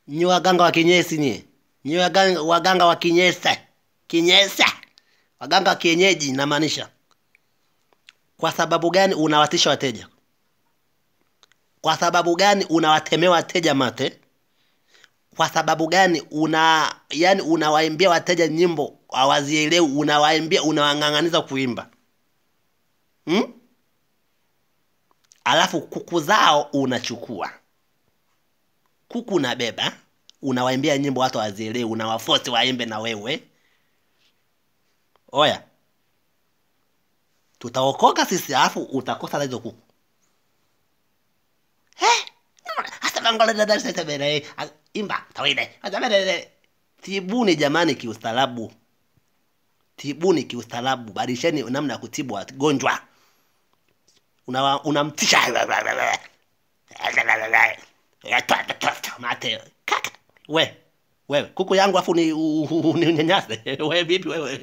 Nyi waganga wa kinyesi nyie. Nyi waganga wa kinyesa. Kinyesa. Waganga wa kienyeji namaanisha. Kwa sababu gani unawatisha wateja? Kwa sababu gani unawatemea wateja mate? Kwa sababu gani yani unawaimbia wateja nyimbo hawazielewi, unawaimbia, unawang'ang'aniza kuimba? Alafu kuku zao unachukua. Kuku unabeba, unawaimbia nyimbo watu hawazielewi, unawaforce waimbe na wewe. Oya. Tutaokoka sisi, alafu utakosa hizo kuku. Imba, tawile. Tibuni jamani kiustaarabu. Tibuni kiustaarabu. Badilisheni namna ya kutibu wagonjwa. Unamtisha. Mate. Kaka. We. Wewe, kuku yangu afu ni unyanyase. Wewe vipi wewe?